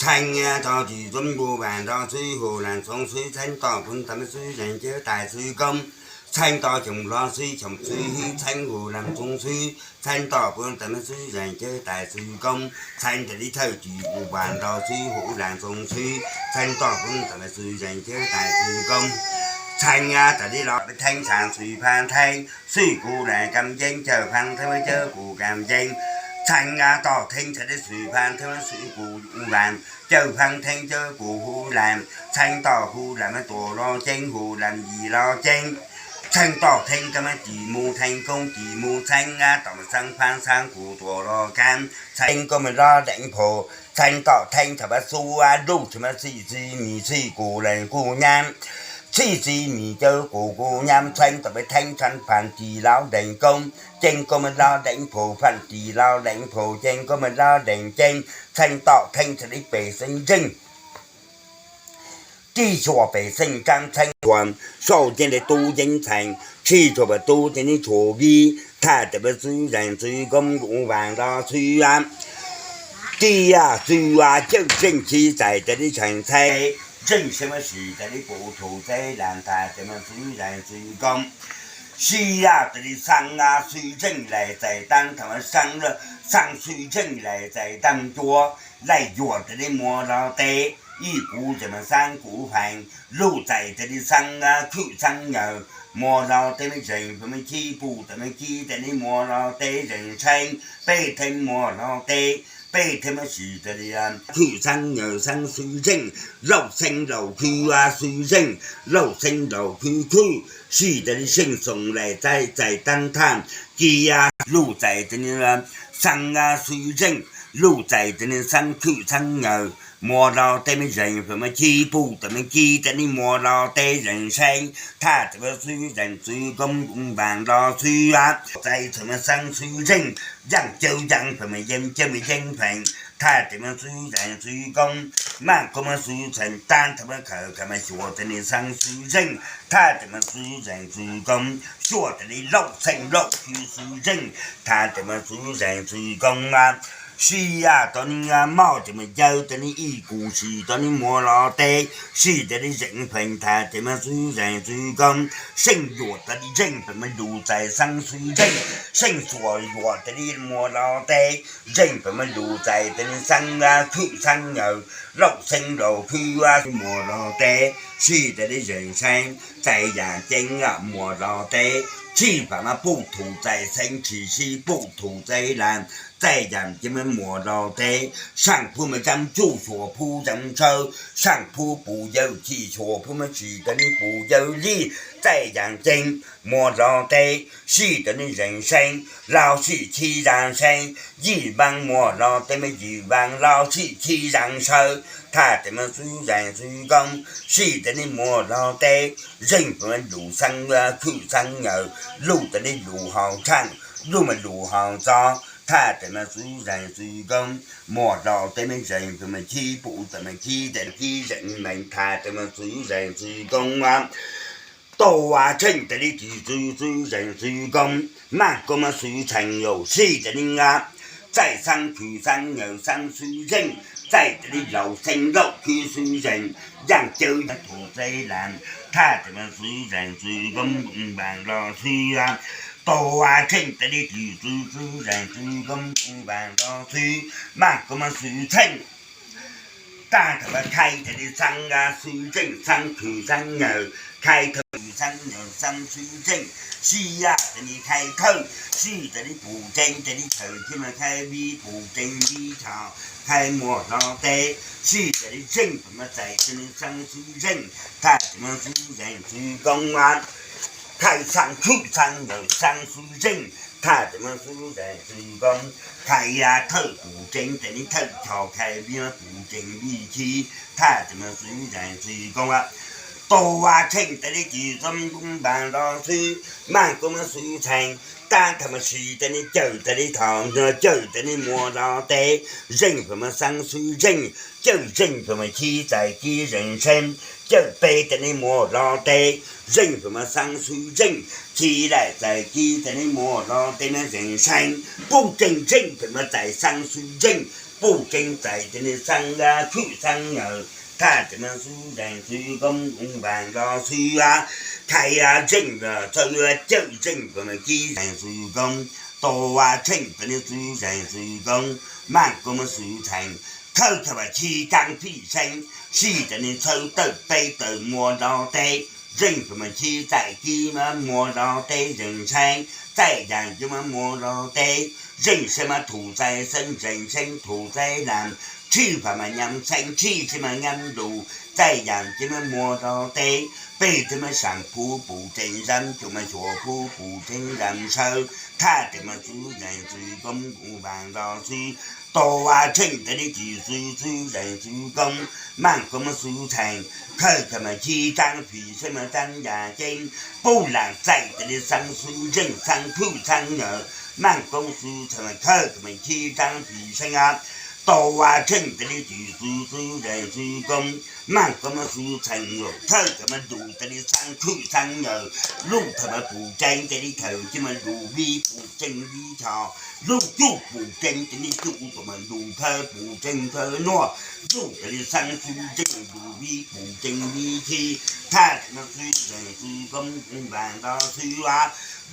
Txheeb toj ris zoob nkuj vaag nrov xwb, hu laam txoov xwb, txheeb toj phoov tawm me xwb, zeeg cawv tais xwb koob. Txheeb toj choom hlob xwb, choom xwb hwb, txheeb hu laam txoov xwb, txheeb toj phoov tawm me xwb, zeeg cawv tais xwb koob. Txheeb tas li thawj ris nkuj vaag nrov xwb, hu laam txoov xwb, txheeb toj phoov tawm me xwb, zeeg cawv tais xwb koob. Txheeb tas li los peb theeb tsaa xwb phaab theeb, xwb kuv laam kaam yeeb, cawv phaab theeb cawv kuv kaam yeeb. Txheeb toj theeb tas li xwb phaab theeb, xwb kuv u vaam, cawv phaab theeb cawv kuv hu laam. Txheeb toj hu laam mas tuam los ceeb, hu laam yim los ceeb. Txheeb toj theeb kab mas tis mus theeb koob tis mus, txheeb toj mas xaab phaab xaab kuv tuam los kaab. Txheeb koob mas lob deev phom, txheeb toj theeb thaum pab xub luj tsis mas txhij txiv mis txhij kuv leej kuj nyab. Txhij txiv mis cawv kuv kuj nyab. Txheeb toj peb theeb txheeb phaab tis los deev koob, ceeb koob mas lob deev phom, phaab tis los deev phom, ceeb koob mas lob deev ceeb. Txheeb toj theeb tas li pem xeeb zeej, tij xyuas pem xeej kaab txheeb txhua, sau ceeb le tub yeeb txheej, tshij txhua pab tub ceeb tshua vib, thaj tas peb xwb zeeg xwb koob u vaag los xwb. Tij yaj xwb cawj zeej txhij txais tas li tshee txhab, zeej seb mas sim tas li puv thum txeb laam, thaj tas mas xwb zeeg xwb koob. Sij yaj tas li xaab xwb zeej laim txais taab, thaj mas xaab xwb zeej laim txais taab ncuab, laim yuam tas li muas los teb, ib kuv tas mas xaab kuv feem, luj txais tas li xaab khwj xaab nyaws, muas los teb mas zeeg pem mas chib puj tas mas kib tas li muas los teb zeeg seeb, peb theeb muas los teb, peb theeb mas sim tas li khwj xaab nyaws xaab xwb zeej, lauj xeeb lauj khwj xwb zeej, lauj xeeb lauj khwj khwj, sij tas li zeej xoom laim txais taab thaj, kib luj txais tas li xaab xwb zeej, luj txais tas li xaab khwj xaab nyaws, muas los teb mas zeeg pem mas chib puj tas mas kib tas li muas los teb zeeg seeb, thaj tas mas xwb zeeg xwb koob u vaag los xwb. Txais txhua mas xaab xwb zeej, yaaj cawv yaaj pem mas yeeb cawv mas yeeb feem, thaj tas mas xwb zeeg xwb koob. Maaj koob mas xwb txheej taab, thaj mas khawm khawm mas xyuas tas li xaab xwb zeej, thaj tas mas xwb zeeg xwb koob. Xyuas tas li lauj xeeb lauj khwj xwb zeej, thaj tas mas xwb zeeg xwb koob. Sij yaj tas li moj tas mas cawv tas li ib kuv sim tas li muas los teb, sij tas li zeeg feem, thaj tas mas xwb zeeg xwb koob. Seej yuam tas li zeej pem mas luj txais xaab xwb zeej, seej xuas yuam tas li muas los teb, zeej pem mas luj txais tas li xaab khwj xaab nyaws, lauj xeeb lauj khwj muas los teb, sij tas li zeeg seeb, txais yaam ceeb muas los teb, tshij pam mas puj thum txais xeeb, tshij sib puj thum txais laam, txais yaam ceeb mas muas los teb, saam puj mas caab cuj xyuas puj caab sawb, saam puj puv yawg chij xyuas puj mas sim tas li puv yawg lij, txais yaam ceeb muas los teb, sij tas li zeeg seeb, los sij chib zaam seeb, yim vaab muas los teb mas yim vaab los sij chib zaam sawb, thaj tas mas xwb zeeg xwb koob. Sij tas li muas los teb, zeej pem mas luj xaab khwj xaab nyaws, luj tas li luj hau tshaaj, luj mas luj hau txob, thaj tas mas xwb zeeg xwb koob. Muas los teb mas zeeg pem mas chib puj tas mas kib tas kib zeeg meej, thaj tas mas xwb zeeg xwb koob. Tau ua tsheej tas li tis xwb xwb zeeg xwb koob, maaj koob mas xwb txheej yau sij tas li a, txais xaab khwj xaab nyaws xaab xwb zeej, txais tas li lauj xeeb lauj khwj xwb zeej, yaaj cawv yaaj thum txeb laam, thaj tas mas xwb zeeg xwb koob u vaag los xwb. Tau ua tsheej tas li tis xwb xwb zeeg xwb koob u vaag los xwb, maaj koob mas xwb txheej taag thawm mas khai tas li xaab xwb zeej xaab khwj xaab nyaws, khai thawm xaab nyaws xaab xwb zeej, sij yaj tas li khai thawm, sij tas li puv ceeb tas li chaw thiab mas khai vib puv ceeb vib chaw, khai muas los teb, sij tas li zeej pem mas txais tas li xaab xwb zeej, thaj tas mas xwb zeeg xwb koob a, khai xaab khwj xaab nyaws xaab xwb zeej, thaj tas mas xwb zeeg xwb koob, khai ya thawm puv ceeb tas li thawm chaw, khai vib puv ceeb vib chib, thaj tas mas xwb zeeg xwb koob a. Tau ua tsheej tas li tis xwb koob vaag los xwb, maaj koob mas xwb txheej taag thawm mas sim tas li cawm tas li thaum, cawm tas li muas los teb, zeej pem mas xaab xwb zeej, cawm zeej pem mas chib txais kib zeeg seeb, cawm peb tas li muas los teb, zeej pem mas xaab xwb zeej, chib laim txais kib tas li muas los teb mas zeeg seeb, puj ceej zeej pem mas txais xaab xwb zeej, puj tseeb txais tes ni xeeb khwj xeeb nyaws, thaj tes ma xwb zeeg xwb koob u vaag nto xwb, thaj zeej txhawb cawm zeej kws ma kib zeeg xwb koob, tau ua tsheej tes ni xwb zeeg xwb koob, maaj koob ma xwb txheej, khawj thaaj ma chib taab fij seeb, sij tes ni txhawb tawm peb tawm muaj nto teb, zeej kws ma chib txais kib ma muaj nto teb zeeg seeb, txais yaam kib ma muaj nto teb, zeej seeb ma thum txais seeb zeeg seeb thum txais laam, tshij pam ma nyam seeb tshij tshij ma nyam lug, txais yaam kib ma muaj nto teb, peb tug ma saam pub pum tseeb zaab, tug ma xyuam pub pum tseeb zaab sawb, thaj tes ma xwb zeeg xwb koob u vaag nto xwb, tau ua tsheej tes ni tsis xwb xwb zeeg xwb koob, maaj koob ma xwb txheej, khawj thaaj ma chib taab fij seeb ma taab yaj ceeb, puj laam txais tes ni xeeb xwb zeej xeeb khwj xeeb nyaws, maaj koob xwb txheej, khawj thaaj ma chib taab fij seeb a, tau ua tsheej tes ni tsis xwb xwb zeeg xwb koob, maaj koob ma xwb txheej, khawj thaaj ma lug tes ni xeeb khwj xeeb nyaws, luj thaaj ma pum tseeb tes ni thawj kib ma lug vib pum tseeb vib choj, luj cuj pum tseeb tes ni cuj thaaj ma lug thawb pum tseeb thawb nuaj, luj tes ni xeeb xwb zeej lug vib pum tseeb vib chib, thaj tes ma xwb zeeg xwb koob u vaag nto xwb a,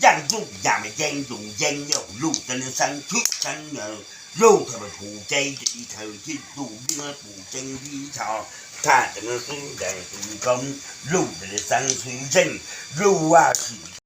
yaaj luj yaam ma yeeb lug yeeb yog luj tes ni xeeb khwj xeeb nyaws, luj thaaj ma pum tseeb tes ni thawj kib lug vib pum tseeb vib choj, thaj tes ma xwb zeeg xwb koob, luj tes ni xeeb xwb zeej, luj ua tsi